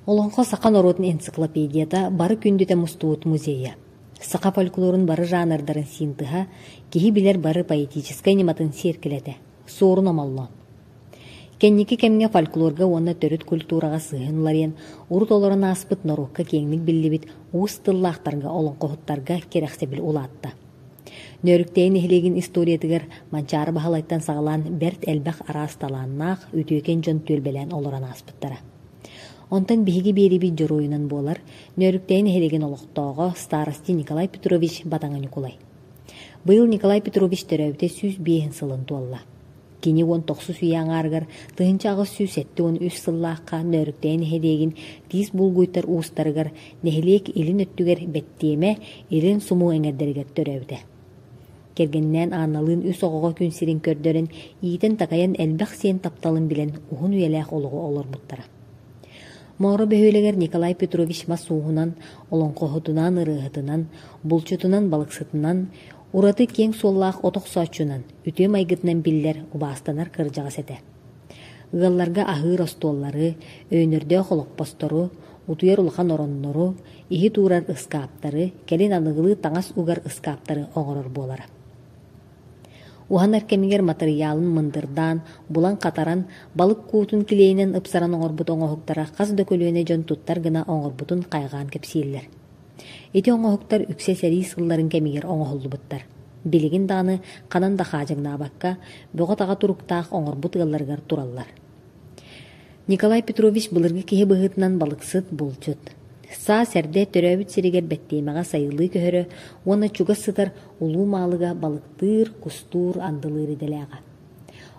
Олоҥхо саха норуотун энциклопедията бары күндүтэ мустубут музейа. Саха фольклорун бары жанрдарын синтыһа, киһи билэр бары поэтическай ньыматын сиэркилэтэ. Суорун Омоллоон. Кэнники кэмҥэ фольклорга уонна төрүт культураҕа сыһыан уларыйан, урут олорон ааспыт норуокка киэҥник биллибит уус тыллаахтарга, олоҥхоһуттарга кэрэхсэбил улаатта. Нөөрүктэйи нэһилиэгин историятыгар Манчаары Баһылайтан саҕалаан бэрт элбэх араас талааннаах, үтүөкэн дьон түөлбэлээн олорон ааспыттара. Онтон биһиги биэрибит дьоруойунан буолар Нөөрүктэйи нэһилиэгин олохтооҕо старости Николай Петрович Батаҥа Ньукулай. Быйыл Николай Петрович төрөөбүтэ 105 сылын туолла. Кини 19 үйэ аҥаарыгар 1873 сыллаахха Нөөрүктэйи нэһилиэгин Тиис Булгуйтар уустарыгар нэһилиэк илин өттүгэр Бэттиэмэ, Илин Сумуу эҥэрдэригэр төрөөбүтэ. Кэргэнинээн Аанналыын үс оҕоҕо күн сирин көрдөрөн, иитэн-такайан элбэх сиэн тапталын билэн уһун үйэлээх олоҕу олорбуттара. Мооро бөһүөлэгэр Николай Петрович мас ууһунан, олоҥхоһутунан, ырыаһытынан, булчутунан, балыксытынан, ураты киэҥ суоллаах от охсооччунан, үтүө майгытынан биллэр, убаастанар кырдьаҕас этэ. Ыалларга аһыыр остуоллары, өйөнөрдөөх олоппостору, утуйар улахан ороннору, иһит уурар ыскааптары, кэлин аныгылыы таҥас угар ыскааптары оҥорор буолара. Уһанар кэмигэр матырыйаалын мындырдаан, булан-хатаран, балык куутун килиэйинэн ыпсаран оҥорбут оҥоһуктара хас да көлүөнэ дьон туттар гына оҥорбутун хайҕаан кэпсииллэр. Ити оҥоһуктар үксэ сэрии сылларын кэмигэр оҥоһуллубуттар. Билигин даҕаны ханан да хаадьаҥнаабакка, бөҕө-таҕа туруктаах оҥорбут ыалларыгар тураллар. Николай Петрович былыргы киһи быһыытынан балыксыт, булчут. Саас эрдэ төрөөбүт сиригэр Бэттиэмэҕэ сайылыы көһөрө уонна чугас сытар Улуу Маалыга балыктыыр, кустуур, андылыыр идэлээҕэ.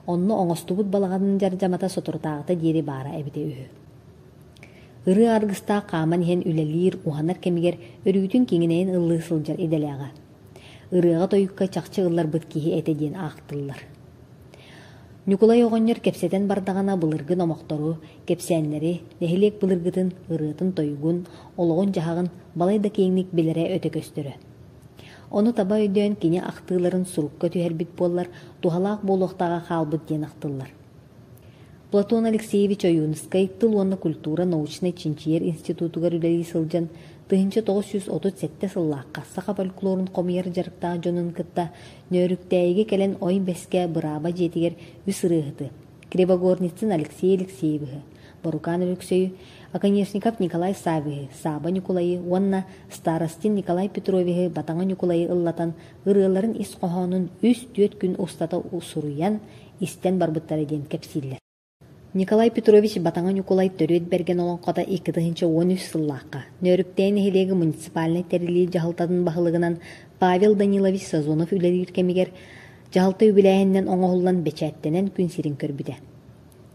Онно оҥостубут балаҕанын дьардьамата соторутааҕыта диэри баара эбитэ үһү. Ырыа аргыстаах хааман иһэн үлэлиир, уһанар кэмигэр өрүүтүн киҥинэйин ыллыы сылдьар идэлээҕэ. Ырыаҕа-тойукка чахчы ылларбыт киһи этэ диэн аахтыллар. Ньукулай оҕонньор кэпсэтэн бардаҕына былыргы номохтору, кэпсээннэри, нэһилиэк былыргытын, ырыатын-тойугун, олоҕун-дьаһаҕын балай да киэҥник билэрэ өтө көстөрө. Ону таба өйдөөн кини ахтыыларын сурукка түһэрбит буоллар, туһалаах буолуохтааҕа хаалбыт диэн ахтыллар. Платон Алексеевич Ойуунускай тыл уонна культура научнай-чинчийэр институтугар үлэлии сылдьан, 1937 сыллаахха саха фольклорун хомуйар дьарыктаах дьонун кытта Нөөрүктээйигэ кэлэн Ой Бэскэ бырааба дьиэтигэр үс ырыаһыты Кривогорницын Алексей Алексеевиһы, Борукан Өлөксөйү, Оконешников Николай Саввиһы, Сааба Ньукулайы уонна Старостин Николай Петровиһы Батаҥа Ньукулайы ыллатан ырыаларын ис хоһоонун үс-түөрт күн устата суруйан, истэн барбыттара диэн кэпсииллэр. Николай Петрович Батаҥа Ньукулай Төрүөт Бэргэн олоҥхото 2013 сыллаахха Нөөрүктээй нэһилиэгэ муниципальнай тэриллии дьаһалтатын баһылыгынан Павел Данилович Сазонов үлэлиир кэмигэр дьаһалта үбүлээһининэн оҥоһуллан бэчээттэнэн күн сирин көрбүтэ.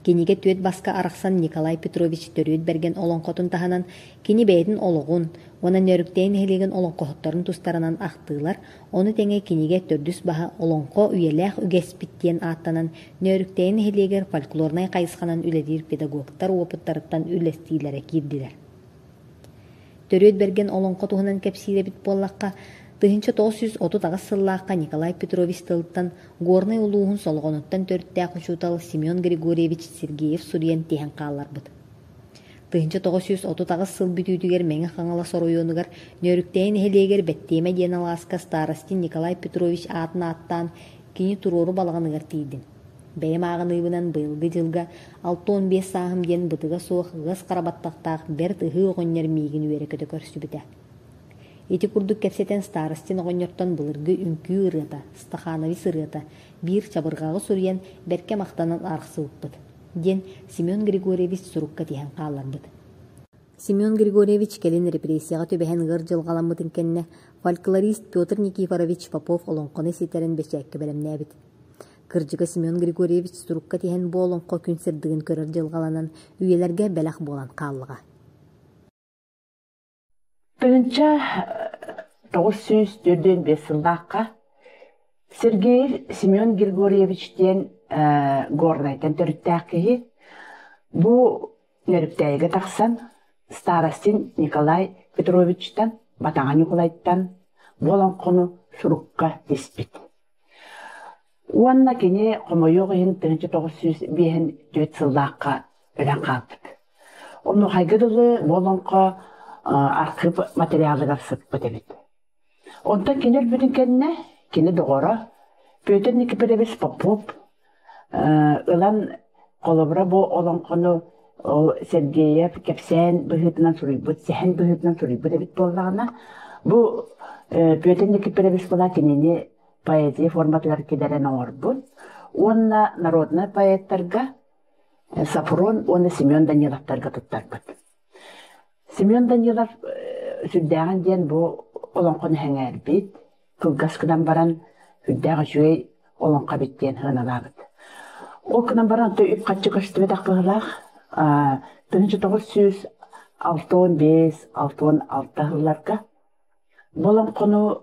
Кинигэ түөрт баска арахсан Николай Петрович Төрүөт Бэргэн олоҥхотун таһынан кини бэйэтин олоҕун уонна Нөөрүктээй нэһилиэгин олоҥхоһуттарын тустарынан ахтыылар, ону тэҥэ кинигэ төрдүс баһа Олоҥхо үйэлээх үгэспит диэн ааттанан Нөөрүктээй нэһилиэгэр фольклорнай хайысханан үлэлиир педагогтар уопуттарыттан үллэстиилэрэ киирдилэр. Төрүөт Бэргэн олоҥхо туһунан кэпсиир эбит буоллахха, 1938 сыллаахха Николай Петрович тылыттан Горнай улууһун Солоҕонуттан төрүттээх учуутал Семен Григорьевич Сергеев суруйан тиһэн хаалларбыт. 1938 сыл бүтүүтүгэр Мэҥэ Хаҥалас оройуонугар Нөөрүктэйи нэһилиэгэр Бэттиэмэ диэн алааска старостин Николай Петрович аатын ааттаан кини туруору балаҕаныгар тиийдим. Бэйэм ааҕыныыбынан быйылгы дьылга 65 сааһым диэн бытыга суох ыас хара баттахтаах бэрт ыһыы оҕонньор миигин үөрэ-көтө көрсүбүтэ. Ити курдук кэпсэтэн Старостин оҕонньортон былыргы үҥкүү ырыата, Стахановец ырыата биир чабырҕаҕы суруйан бэркэ махтанан арахсыбыппыт, диэн Семен Григорьевич сурукка тиһэн хаалларбыт. Семен Григорьевич кэлин репрессияҕа түбэһэн ыар дьылҕаламмытын кэннэ фольклорист Петр Никифорович Попов олоҥхону ситэрэн бэчээккэ бэлэмнээбит. Кырдьыга Семен Григорьевич сурукка тиһэн бу олоҥхо күн сырдыгын көрөр дьылҕаланан үйэлэргэ бэлэх буолан хааллаҕа. 1945 сыллаахха Сергеев Семен Григорьевич диэн Горнайтан төрүттээх киһи бу Нөрүктээйигэ тахсан Старостин Николай Петровичтан, Батаҥа Ньукулайтан бу олоҥхону сурукка тиспит. Уонна кини хомойуох иһин 1954 сыллаахха өлөн хаалбыт. Онуохайга дылы бу олоҥхо архыып материалыгар сыппыт эбит. Онтон кини өлбүтүн кэннэ кини доҕоро Петр Никифорович Попов ылан холобура бу олоҥхону ол Сергеев кэпсээн быһыытынан суруйбут, сэһэн быһыытынан суруйбут эбит буоллаҕына, бу Петр Никифорович була кинини поэзия форматыгар киллэрэн оҥорбут уонна народнай поэттарга Сафрон уонна Семен Даниловтарга туттарбыт. Семен Данилов сүрдээҕин диэн бу олоҥхону сэҥээрбит, кылгас гынан баран сүрдээх үчүгэй олоҥхо эбит диэн сыаналаабыт. Ол гынан баран оттон үп-харчы көстүбэтэх быһыылаах. 1965-66 сылларга бу олоҥхону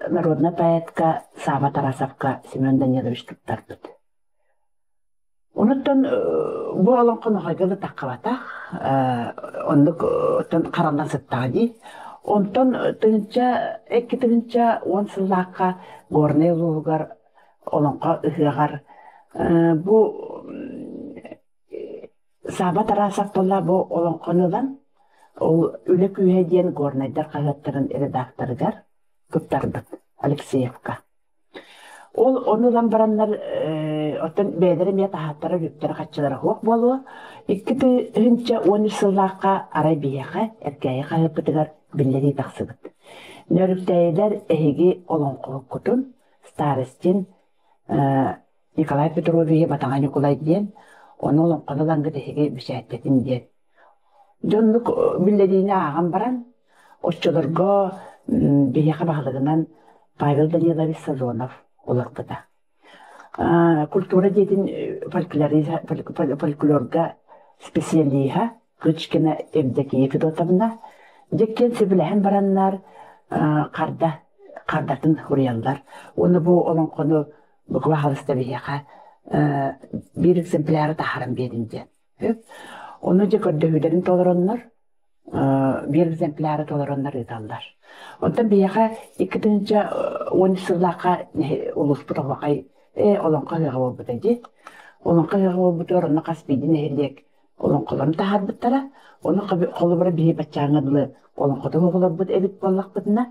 народнай поэтка Сава Тарасовка Семен Данилович туттарбыт. Онуттан бу олоҥхо нохойго да таххыбатах, оннук оттон хараллан сыттаҕа дии. Онтон тыһыынча 2010 сыллаахха Горнай улууһугар олоҥхо ыһыаҕар бу Сааба Тарасов буолла бу олоҥхону ылан ол Үлэ күүһэ диэн Горнайдар хаһыаттарын редакторыгар туттарбыт Алексеевка. Ол ону ылан бараннар оттон бэйэлэрэ эмиэ таһааттара үптэрэ-харчылара суох буолуо. 2013 сыллаахха арай биһиэхэ Эркээйи хаһыаппытыгар биллэрии тахсыбыт. Нөрүктээйилэр эһиги олоҥхоһуккутун Старостин Николай Петровиһы Батаҥа Ньукулай диэн, ону олоҥхону ылаҥҥыт эһиги бэчээттэтин диэн. Дьоннук биллэриини ааҕан баран, оччолорго биһиэхэ баһылыгынан Павел Данилович Сазонов олорбута. Культура дьиэтин фольклорга специалиһа Кычкина Евдокия Федотовна дьэккиэн сөбүлэһэн бараннар харда хардатын суруйаллар. Уонна бу олоҥхону букубаһалыста биһиэхэ биир экземпляры таһааран биэрин диэн. Ону дьэ көрдөһүүлэрин толороннор, биир экземпляры толороннор ыыталлар. Онтон биһиэхэ 2010 сыллаахха улууспут оһуохай олоҥхо ыһыаҕа буолбута дии. Олоҥхо ыһыаҕа буолбутугар онно хас биирдии нэһилиэк олоҥхолорун таһаарбыттара. Ону холобура биһи баччааҥҥа дылы олоҥхото оҕолорбут эбит буоллахпытына,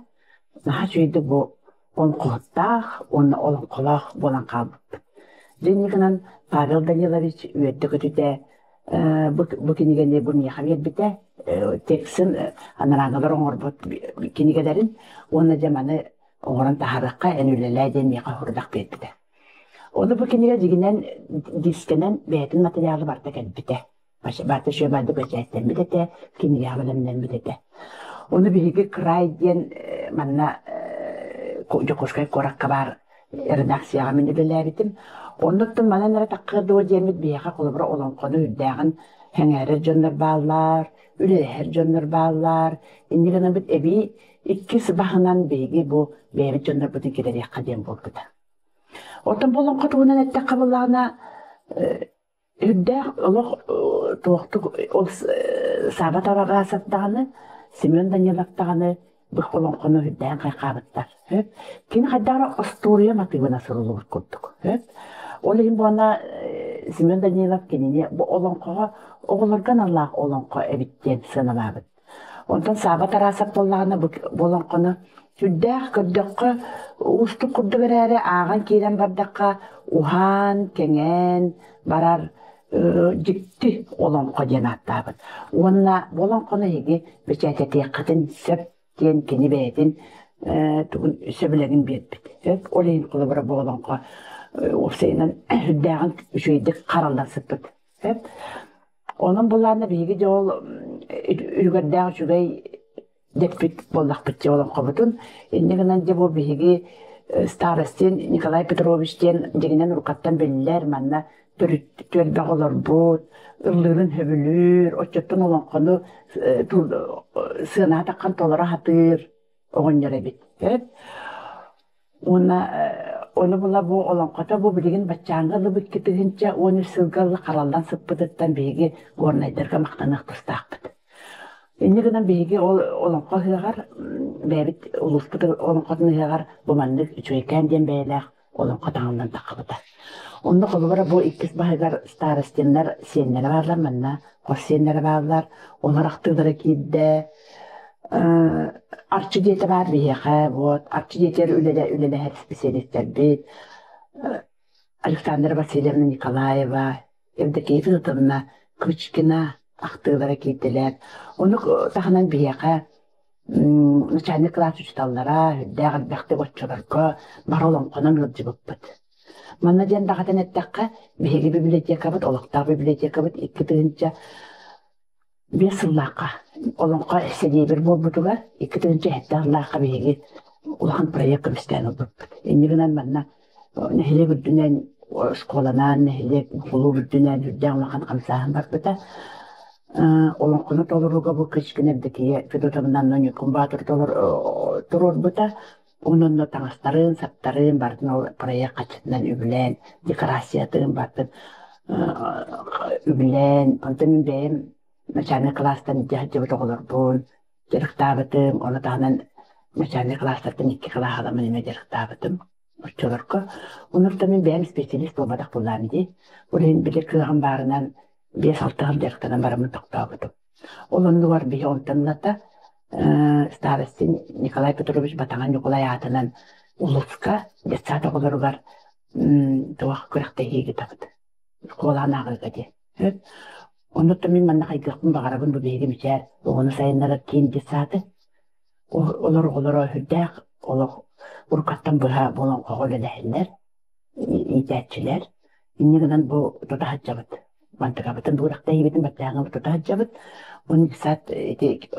наһаа үчүгэйдик бу олоҥхоһуттаах уонна олоҥхолоох буолан хаалбыппыт. Дьэ гынан Павел Данилович үөрдэ-көтүтэ бу кинигэни бу миэхэ биэрбитэ, текстин анарааҥҥылар оҥорбут кинигэлэрин уонна дьэ маны оҥорон таһаарыахха эн үлэлээ диэн миэхэ сорудах биэрбитэ. Ону бу кинигэ дьигинэн дискэнэн бэйэтин материала барыта кэлбитэ. Барыта үчүгэй бэчээттэммит этэ, кинигэҕэ бэлэмнэммит этэ. Ону биһиги Край диэн манна Дьокуускай куоракка баар редакцияҕа мин үлэлээбитим. Оннуттан манан эрэ таххыа дуо диэммит биһиэхэ холобура олоҥхону үрдээҕин сэҥээрэр дьоннор бааллар, үлэлэһэр дьоннор бааллар. Инньэ гынабыт эбии иккис баһынан биһиги бу бэйэбит дьоннорбутун киллэриэххэ диэн буолбута. Оттон бу олоҥхо туһунан эттэххэ буоллаҕына, Үрдээх олох туохтук ол Сааба Табагаасап даҕаны, Семен Данилов даҕаны бу олоҥхону үрдээн хайҕаабыттар. Кини хайдах эрэ остуоруйа матыыбына суруллубут курдук. Ол иһин буолла Семен Данилов кинини бу олоҥхоҕо оҕолорго аналлаах олоҥхо эбит диэн сыаналаабыт. Онтон Сааба Тарасов буоллаҕына бу олоҥхону сүрдээх көрдөххө уустук курдук эрээри ааҕан киирэн бардахха уһаан, кэҥээн барар дьикти олоҥхо диэн ааттаабыт. Уонна бу олоҥхону эһиги бэчээтэтиэххитин сөп диэн кини бэйэтин тугун сөбүлэҥин биэрбит. Ол иһин холобура бу олоҥхо уопсайынан сүрдээҕин үчүгэйдик хараллан сыппыт. Онон булаана биһиги дьэ ол үлүгэрдээх үчүгэй дэппит буоллахпыт дьэ олоҥхобутун. Инньэ гынан дьэ бу биһиги старостин Николай Петрович диэн дьиҥинэн уруккаттан биллэр, манна төрүт түөлбэҕэ олорбут, ыллыырын сөбүлүүр, оччоттон олоҥхону сыанаҕа таххан толоро сатыыр оҕонньор эбит. Уонна ону була бу олоҥхото бу билигин баччааҥҥа ылыбыт 2013 сылга хараллан сыппытыттан биһиги горнайдарга махтаныах тустаахпыт. Инньэ гынан биһиги ол олоҥхо ыһыаҕар бэйэбит улууспут олоҥхотун ыһыаҕар бу маннык үчүгэйкээн диэн бэйэлээх олоҥхо таҥыллан таххыбыта. Онно холобура бу иккис баһыгар старостиннар сиэннэрэ бааллар манна, хос сиэннэрэ бааллар, олор ахтыылара киирдэ. Арчы диэтэ баар биһиэхэ, вот Арчы диэтигэр үлэлэһэр специалистэрбит Александра Васильевна Николаева, Евдокия Федотовна Кычкина ахтыылара киирдилэр. Ону таһынан биһиэхэ начальник кылаас учууталлара үрдээх элбэхтик оччолорго бары олоҥхонон ыалдьыбыппыт. Манна диэн даҕатан эттэххэ, биһиги библиотекабыт, олохтоох библиотекабыт 2005 сыллаахха олоҥхо сэлиэбир буолбутугар 2007 сыллаахха биһиги улахан проект көмүскээн ылбыппыт. Инньэ гынан манна нэһилиэк үрдүнэн оскуоланаан, нэһилиэк кулууп үрдүнэн үрдээх улахан хамсааһын барбыта. Олоҥхону толорууга бу Кычкин Евдокия Федотовна Ньукун Баатыр туруорбута. Онон таҥастарын, саптарын барытын ол проект хаччытынан үбүлээн, декорациятын барытын үбүлээн, онтон мин бэйэм начальнай кылаастан илдьэ сылдьыбыт оҕолорбун дьарыктаабытым, ону таһынан начальнай кылаастартан икки кылааһы ыламмын эмиэ дьарыктаабытым оччолорго. Онон мин бэйэм специалист буолбатах буоллаҕым дии. Ол иһин били кыаҕым баарынан биэс-алта сыл дьарыктанан бараммын тохтообутум. Ол оннугар биһи онтон ылата старостин Николай Петрович Батаҥа Ньукулай аатынан улууска детсад оҕолоругар туох күрэхтэһии ыытабыт. Куолаан ааҕыыга диэн. Оннуттан мин манна хайгыахпын баҕарабын бу биһиги мичээр оҕону сайыннарар киин детсады. Олор оҕолоро сүрдээх олох уруккаттан быһа олоҥхоҕо үлэлэһэллэр иитээччилэр. Инньэ гынан бу тута сылдьабыт. Мантыкабытын бу күрэхтэһиибитин баттааҥҥа тута сылдьабыт. Уонна детсад ити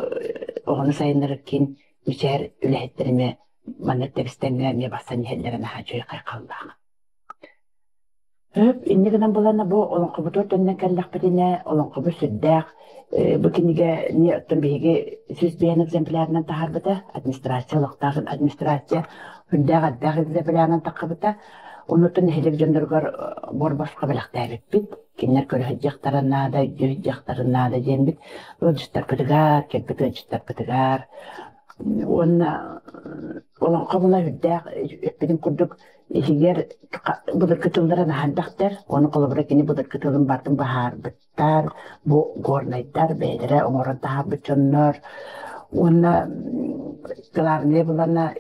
оҕону сайыннарар киин мичээр үлэһиттэрэ эмиэ маннык тэбистэҥҥэ эмиэ барсан иһэллэрэ наһаа үчүгэй хайҕаллаах. Өп, инньэ гынан булана бу олоҥхобутугар төннөн кэллэхпитинэ, олоҥхобут сүрдээх бу кинигэни оттон биһиги 105 экземплярынан таһаарбыта, администрация олохтоох администрация сүрдээх элбэх экземплярынан таххыбыта. Онуттан нэһилиэк дьонноругар буор-босхо бэлэхтээбиппит. Кинилэр көрө сылдьыахтарын наада, өйдүү сылдьыахтарын наада диэммит ыалдьыттарбытыгар, кэлбит ыалдьыттарбытыгар уонна олоҥхо була сүрдээх эппитим курдук иһигэр былыргы тыллара наһаа элбэхтэр. Ону холобура кини былыргы тылын барытын быһаарбыттар. Бу горнайдар бэйэлэрэ оҥорон таһаарбыт дьоннор. Уонна главное булана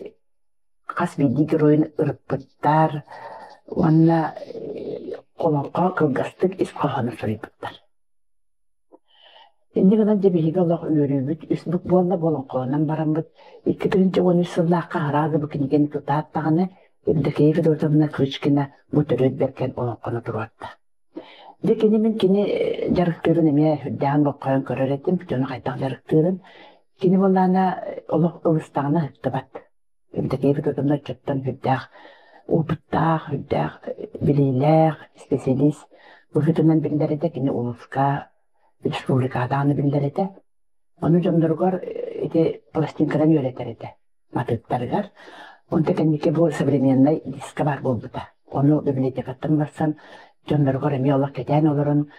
хас биирдии геройун ырыппыттар. Уонна олоҥхо кылгастык ис хоһоону суруйбуттар. Инньэ гынан дьэ биһиги олох үөрүүбүт үс бүк буолла олоҥхолонон бараммыт 2013 сыллаахха араас бу кинигэни тутаат даҕаны Евдокия Федотовна Кычкина бу төрүт бэркэн олоҥхону туруорда. Дьэ кини мин кини дьарыктыырын эмиэ сүрдээҕин бопхойон көрөр этим, дьону хайдах дьарыктыырын. Кини буоллаҕына олох ылыстаҕына ыһыктыбат. Евдокия Федотовна ыччаттан сүрдээх опыттаах, сүрдээх билиилээх специалист быһыытынан биллэр этэ. Кини улууска, республикаҕа даҕаны биллэр этэ. Ону дьонноругар ити пластинканан үөрэтэр этэ матыыптарыгар. Онто кэнники бу современнай диска баар буолбута. Ону библиотекаттан барсан дьонноругар эмиэ олох кэтээн олорон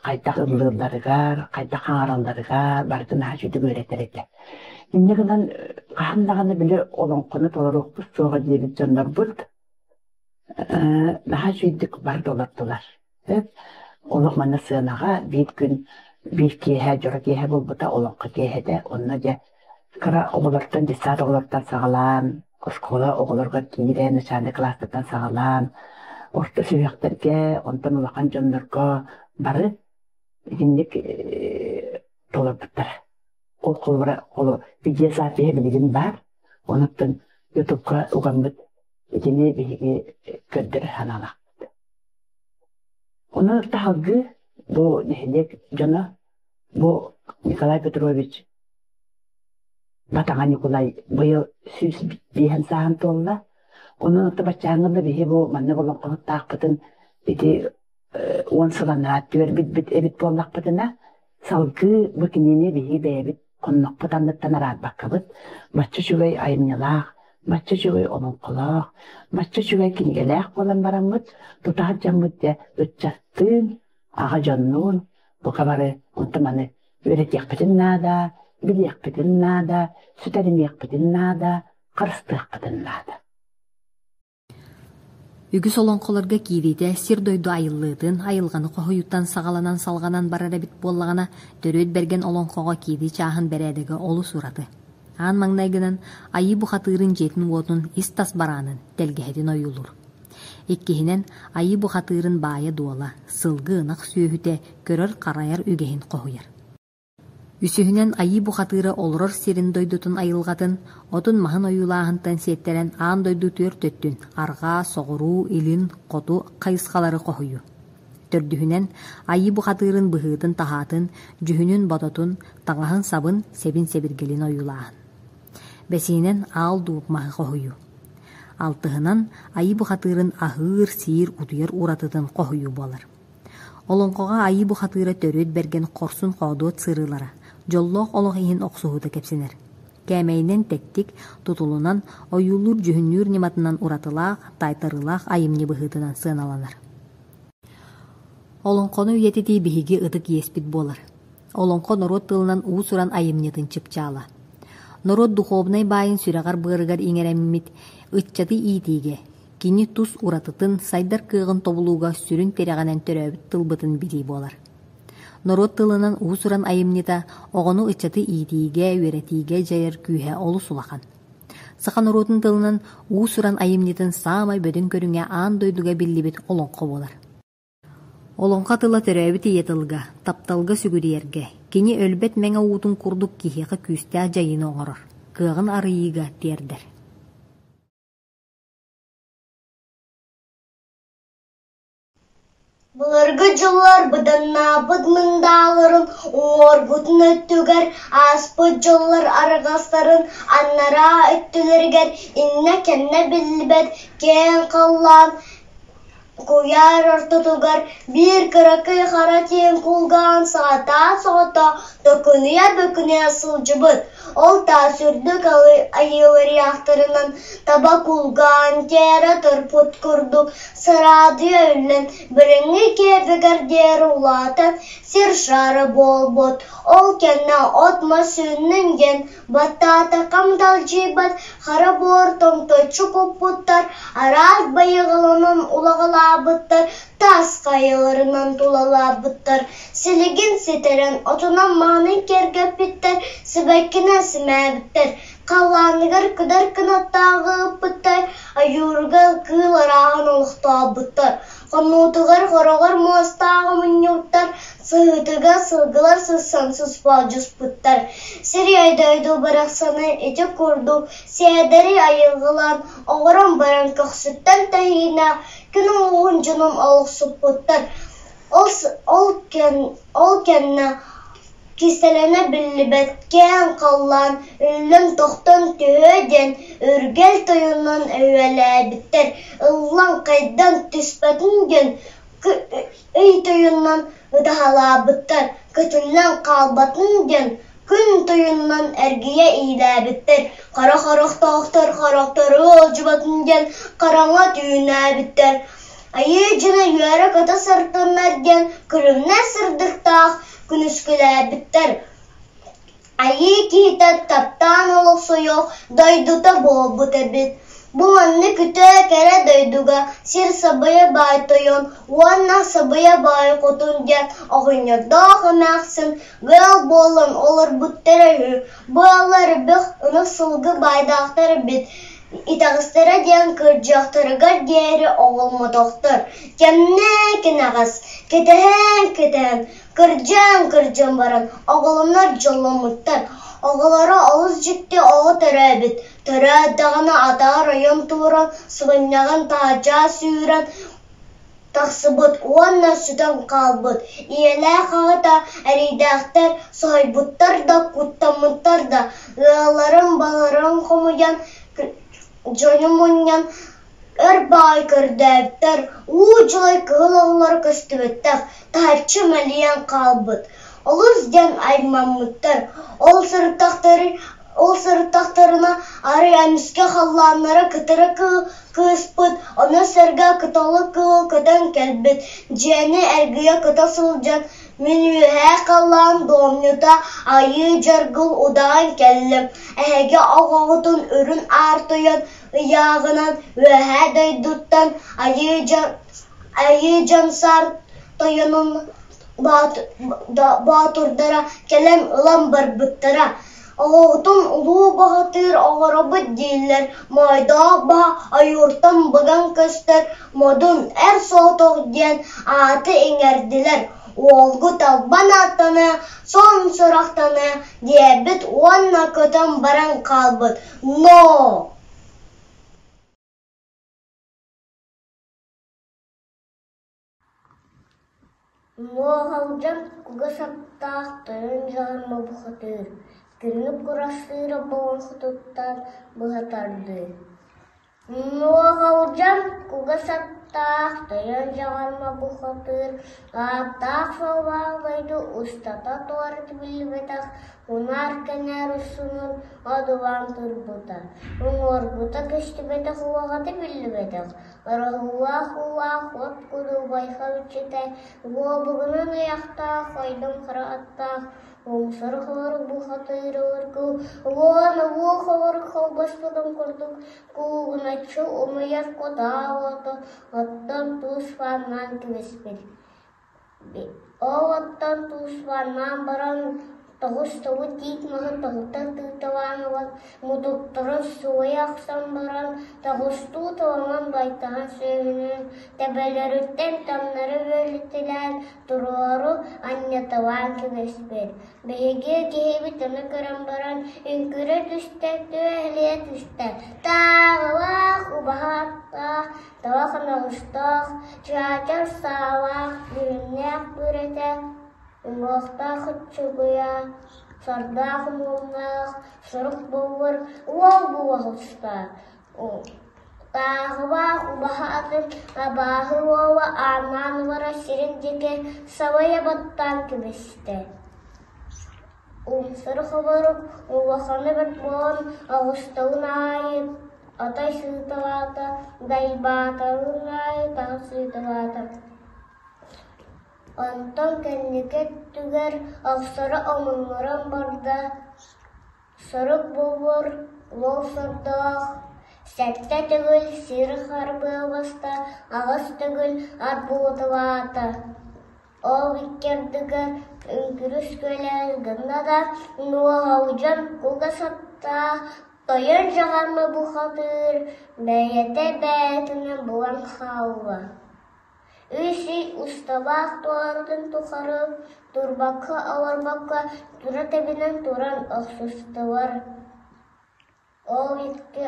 хайдах ыллыылларыгар, хайдах хаҥаралларыгар барытын наһаа үчүгэй үөрэтэр этэ. Инньэ гынан хаһан даҕаны били олоҥхону толоруохпут суоҕа диэбит дьоннорбут наһаа үчүгэйдик бары толордулар. Олох манна сыанаҕа биир күн биир киэһэ дьоро киэһэ буолбута олоҥхо киэһэтэ. Онно дьэ кыра оҕолортон детсад оҕолортон саҕалаан оскуола оҕолоругар киирэн начальнай кылаастартан саҕалаан орто сүһүөхтэргэ онтон улахан дьоннорго бары итинник толорбуттара. Ол холобура видеозапиһа билигин баар. Онуттан ютубка угаммыт итини биһиги көрдөрөр санаалаахпыт. Ону таһалгыы бу нэһилиэк дьоно бу Николай Петрович Батаҥа Ньукулай быйыл 105 сааһын туолла. Онон ото баччааҥҥа да биһи бу маннык олоҥхоһуттаахпытын ити 10 сыл анараа түөрбүт эбит буоллахпытына Салгыы бу кинини биһиги бэйэбит хоннохпут анныттан араарбаккабыт, бачча үчүгэй айымньылаах, бачча үчүгэй олоҥхолоох, бачча үчүгэй кинигэлээх буолан бараммыт, тутаах дьоммут дьэ ыччаттыын, аҕа дьоннуун бука бары онто-маны үөрэтиэхпитин наада, билиэхпитин наада, сүтэримиэхпитин наада, харыстыахпытын наада. Үгүс олоҥхолорго киириитэ сир-дойду айыллыытын, айылҕаны хоһуйууттан саҕаланан салҕанан барар эбит буоллаҕына, Төрүөт Бэргэн олоҥхоҕо киирии чааһын бэрээдэгэ олус ураты. Аан маҥнайгынан Айыы бухатыырын дьиэтин-уотун ис-тас бараанын, тэлгэһэтин ойуулуур. Иккиһинэн, Айыы бухатыырын баайа-дуола, сылгы-ынах сүөһүтэ көрөр-харайар үгэһин хоһуйар. Үсүһүнэн, Айыы бухатыыра олорор сирин дойдутун айылҕатын, отун-маһын ойуулааһынтан сиэттэрэн аан дойду түөрт өттүн арҕаа, соҕуруу, илин, хоту хайысхалары хоһуйуу. Төрдүһүнэн, Айыы бухатыырын быһыытын-таһаатын, дьүһүнүн-бодотун, таҥаһын-сабын, сэбин-сэбиргэлин ойуулааһын. Бэсиһинэн, аал дууп маһы хоһуйуу. Алтыһынан, Айыы бухатыырын аһыыр-сиир, утуйар уратытын хоһуйуу буолар. Олоҥхоҕо Айыы бухатыыра төрүт бэргэн хорсун-хоодуот сырыылара, дьоллоох олох иһин охсуһуута кэпсэнэр. Кээмэйинэн тэттик, тутулунан, ойуулуур-дьүһүннүүр ньыматынан уратылаах, таайтарыылаах айымньы быһыытынан сыаналанар. Олоҥхону үйэтитии биһиги ытык иэспит буолар. Олоҥхо норуот тылынан уус-уран айымньытын чыпчаала. Норуот духуобунай баайын сүрэҕэр-быарыгар иҥэрэммит ыччаты иитиигэ, Кини тус уратытын, сайдар кыаҕын тобулууга сүрүн тирэҕинэн төрөөбүт тылбытын билии буолар. Норуот тылынан уус-уран айымньыта оҕону ыччаты иитиигэ, үөрэтиигэ дьайар күүһэ олус улахан. Саха норуотун тылынан уус-уран айымньытын саамай бөдөҥ көрүҥэ аан дойдуга биллибит олоҥхо буолар. Олоҥхо тыла төрөөбүт ийэ тылга, тапталга сүгүрүйэргэ, кини өлбөт мэҥэ уутун курдук киһиэхэ күүстээх дьайыыны оҥорор, кыаҕын арыйыыга тиэрдэр. Былыргы дьыллар быданнаабыт мындааларын уҥуоргутун өттүгэр, ааспыт дьыллар арҕастарын анараа өттүлэригэр иннэ-кэннэ биллибэт киэҥ халлаан Куйаар ортотугар биир кыракый хара тииҥ кулгаан саатаан-соҕотох төкүнүйэ-бөкүнүйэ сылдьыбыт, ол таас үрдүк айыыларыйаахтарынан таба кулгаан тиэрэ турбут курдук сараадыйа үллэн билиҥҥи киэбигэр диэри улаатан сир шара буолбут, ол кэннэ от-мас үүннүн диэн Баттаатахха мыталдьыйбат хара буор томточчу куппуттар, араас байыҕаланан улаҕалаабыттар, таас хайаларынан тулалаабыттар, силигин ситэрэн отунан-маһынан киэргэппиттэр, сибэккинэн симээбиттэр, халлааныгар кыдар кынаттааҕы ыыппыттар, ойуурга кыыл арааһын олохтообуттар. Хонуутугар хороҕор муостааҕы мунньубуттар, сыһыытыгар сылгылар сыссан суспалдьыспыттар. Сир дойду барахсаны ити курдук сээдэри айылгылаан оҥорон баран көхсүттэн тэһииннээх күн улууһун дьонун олохсуппуттар. Ол, ол, ол кэннэ Кистэлэнэ биллибэт киэҥ халлаан үллэн-тохтон түһүө диэн Үргэл тойонун өйүөлээбиттэр, ыллан хайдан түспэтин диэн ый тойонунан ытаһалаабыттар, көтүллэн хаалбатын диэн күн тойонунан эргийэ иилээбиттэр, хара харахтаахтар харахтара ыалдьыбатын диэн хараҥа түүнээбиттэр, Айыы дьоно үөрэ-көтө сырыттыннар диэн күлүмнэс сырдыктаах күнүскүлээбиттэр. Айыы киһитэ таптаан олохсуйуох дойдута буолбут эбит. Бу маннык үтүө кэрэ дойдуга сир сабыйа баай тойон уонна сабыйа баай хотун диэн оҕонньордоох эмээхсин ыал буолан олорбуттара үһү. Бу ыаллар бөх ынах сылгы баайдаахтар эбит. Итэҕэстэрэ диэн кырдьыахтарыгар диэри оҕоломмотохтор, кэмнээн кэнэҕэс, кэтэһэн-кэтэһэн, кырдьан-кырдьан баран оҕолонор дьолломмуттар. Оҕолоро олус дьикти оҕо төрөөбүт, төрөөт даҕаны атаҕар ойон туран, сыгынньаҕын таһырдьа сүүрэн тахсыбыт уонна сүтэн хаалбыт. Ийэлээх аҕата эрэйдээхтэр соһуйбуттар да, куттаммыттар да, ыалларын баларын хомуйан, дьону мунньан өр баҕайы көрдөөбүттэр, уу дьулай кыһыл оҕолоро көстүбэттэх, таһыччы мэлийэн хаалбыт. Олус диэн аймаммыттар. Ол сырыттахтары Ол сырыттахтарына арай эмискэ халлааннара кытары кыыспыт, ону сэргэ кыталы кыыл көтөн кэлбит, дьиэни эргийэ көтө сылдьан мин үөһээ халлаан дуомньута айыы дьаргыл удаҕан кэллим, эһиги оҕоҕутун үрүн аар тойон ыйааҕынан Үөһээ дойдуттан Айыы Дьон Саар тойонун боотурдара кэлэн ылан барбыттара. Оҕоҕутун улуу бухатыыр оҥоробут дииллэр, моойдоох баһа ойууртан быган көстөр модун Эр Соҕотох диэн ааты иҥэрдилэр, уолгут албан ааттаныа, суон сурахтаныа диэбит уонна көтөн баран хаалбыт. Но! Муоһалдьан кугас аттаах тойон дьаһаммы бухатыыр, күннүк курастыыра болоҥхотуттан быһа тардыы Муоһалдьан кугас аттаах тойон дьаҕарма бухатыыр, ааттаах-суоллаах дойду устата туората биллибэтэх унаар кэнээр урсунун одуулаан турбута, уҥуоргута көстүбэтэх уоҕата биллибэтэх Ороһуулаах уулаах от кудуубайха иччитэ, уобугунан ыйахтаах ойдом хара аттаах, умсар холорук бухатыыр уоргу, уон уу холорук холбоспутун курдук куугуначчы умайар кутаа уоту оттон туус фаннаан кэбиспит. Ол оттон туусваннаан баран тоҕус тобу тиит маһы тоһута тыыталаан ылан, мутуктарын сууйа охсон баран, тоҕустуу толонон байтаһын сүөһүнүн төбөлөрүттэн таҥнары үөлүтэлээн туруору анньыталаан кэбиспит. Биһиги киһибит ону көрөн баран үҥкүрэ түстэ, түөһэлийэ түстэ: «Тааҕылаах, убаһа аттаах, Таба хоноҕостоох, чаачар саалаах, дьүһүннээх бүрэтэ, уҥуохтаах уччугуйа, сордоох умуһуннаах, сурук буоллар уол буолуста. Тааҕылаах убаһа атын абааһы уола аанаан олорор сирин диэки сабайа баттаан кэбистэ. Умсары хоборук улахана бэрт буолан оҕустаҕын аайы Атай сыыталаата, дайбаатарын аайы таһы сыыталаата. Онтон кэнники өттүгэр охсоро омуннуран барда, сорук буолуор уол сордоох, сэттэ төгүл сир харбыаласта, аҕыс төгүл ат буолуталаата. Ол икки ардыгар үҥкүрүс күөлэһис гынна да, нуоһалдьан кугас аттаах Тойон дьаҕарма бухатыыр бэйэтэ бэйэтинэн булан хаалла. Үс ый усталаах туоратын тухары турбакка олорбокко тура тэбинэн туран охсустулар. Ол икки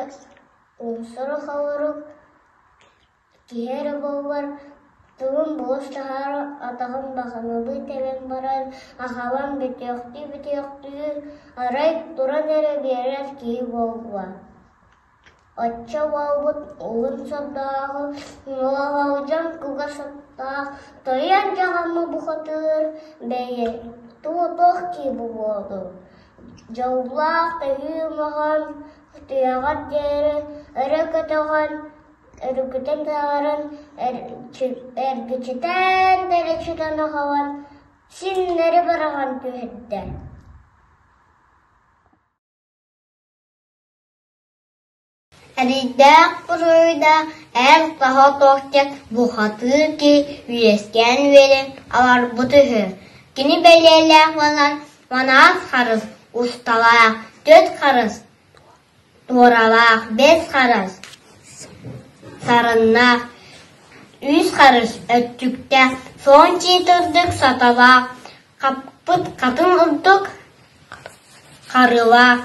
умсары холорук Киһи эрэ буоллар тылын булус таһаара атаҕын баҕаналыы тэбэн баран аҕалан бүтүөхтүү-бүтүөхтүү арай туран эрэ биэрэр киһи буолла. Оччо буолбут уһун сордооҕу нуоҕалдьан кугас аттаах тойон дьаҕаммы бухатыыр бэйэ туох киһи буолуо Дьоллоох төһүү маҕан түһэҕэр диэри өрө көтөҕөн Өрүкүтэн таһааран, эргичитэн бэрэчитэн аҕалан, синнэри быраҕан түһэрдэ. Эрэйдээх буруйдаах эр таһа туохтан бухатыыр киһи үөскээн үөрэн олорбут үһү. Кини бэлиэлээх буолан манаах харыс усталаах, түөрт харыс Туоралаах бэс харыс, сарыннаах, үс харыс өттүктээх, суон чиит үрдүк саталаах, хаппыт хатыҥ үрдүк харылаах,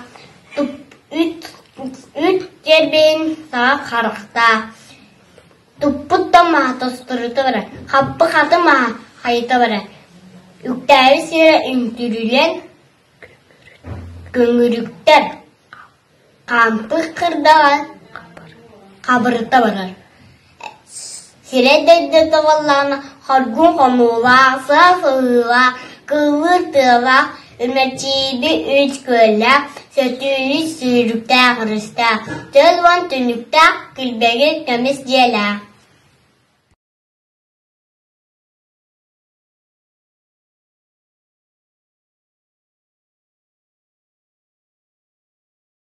үт дьэрбэйин саҕа харахтаах, туппут да маһа тосторута барар, хаппыт хатыҥ маһа хайыта барар, үктээбит сирэ үҥкүрүлэн Көҥүрүктэр хаампыт кырдаҕа хабырыта барар, сирэй дойдута буоллаҕына хоргун хонуулаах, сыа сылыылаах, кыыллыыр тыалаах, үмэрчийби үс күөллээх, сөтүөлүүр сүүрүктээх өрүстээх, 40 түннүктээх, күлбэгир көмүс дьиэлээх.